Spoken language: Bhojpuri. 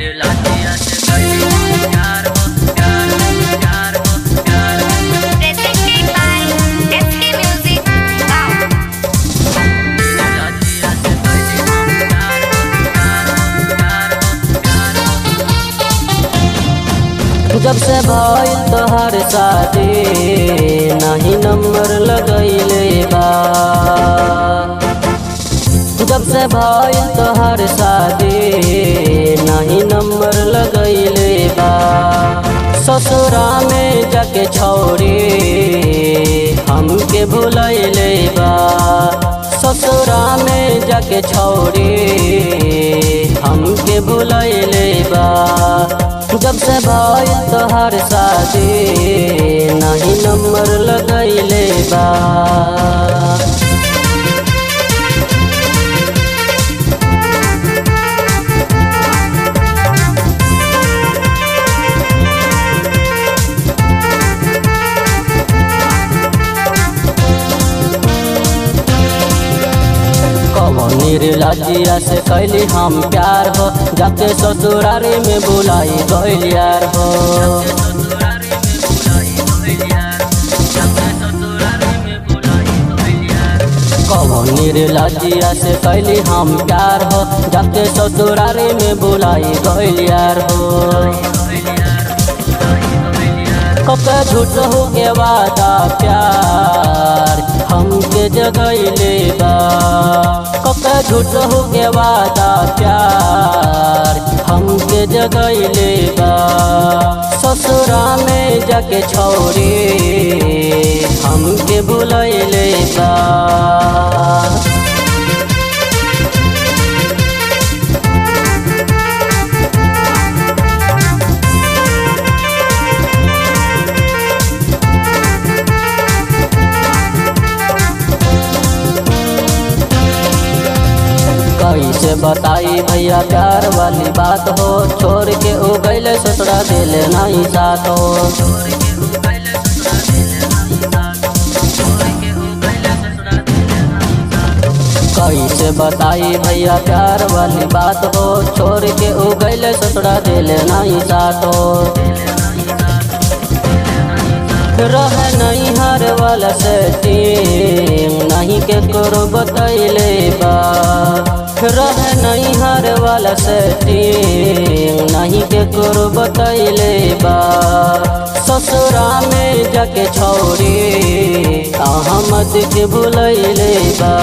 निर्लज्जिया से कैली हम प्यार हो, प्यार हो, प्यार हो, प्यार हो। Presented by SK Music. Wow. निर्लज्जिया से कैली हम प्यार हो, प्यार हो, प्यार हो, प्यार हो। जब से भइल तोहर शादी नहीं नंबर लगैले बा। जब से भइल तोहर शादी नहीं नंबर लगैले बा। ससुरा में जाके छौरी हमके भुलैले बा। ससुरा में जाके छौरी हमके भुलैले बा। जब से भइल तोहर शादी नहीं नंबर लगैले बा। कौन निर्लज्जिया से कैली हम प्यार हो, जाके ससुरारी में बुलाई गइल यार हो। ससुरारी में बुलाई गइल यार, जाके ससुरारी में बुलाई गइल यार। कौन निर्लज्जिया से कैली हम प्यार हो, जाके ससुरारी में बुलाई गइल यार हो। कके झूठ हो के वादा प्यार हमके जगैले बा। कके झूठ हो के वादा प्यार हमके जगैले बा। ससुरा में जाके छौरी हमके भुलैले बा। कैसे बताई भैया प्यार वाली बात हो, छोड़ के ओ गैले ससुरा दिल नहीं साथ हो। छोड़ के हो गइल ससुरा दिल नहीं साथ, छोड़ के हो गइल ससुरा दिल नहीं साथ। कैसे बताई भैया प्यार वाली बात हो, छोड़ के ओ गैले ससुरा दिल नहीं साथ हो। रह नहीं हर वाला सेटिंग नहीं के करो बतैले बा। रह नहीं हर वाला सेटिंग नहीं के करो बतैले बा। ससुरा में जाके छौरी अहमद के भुलैले बा।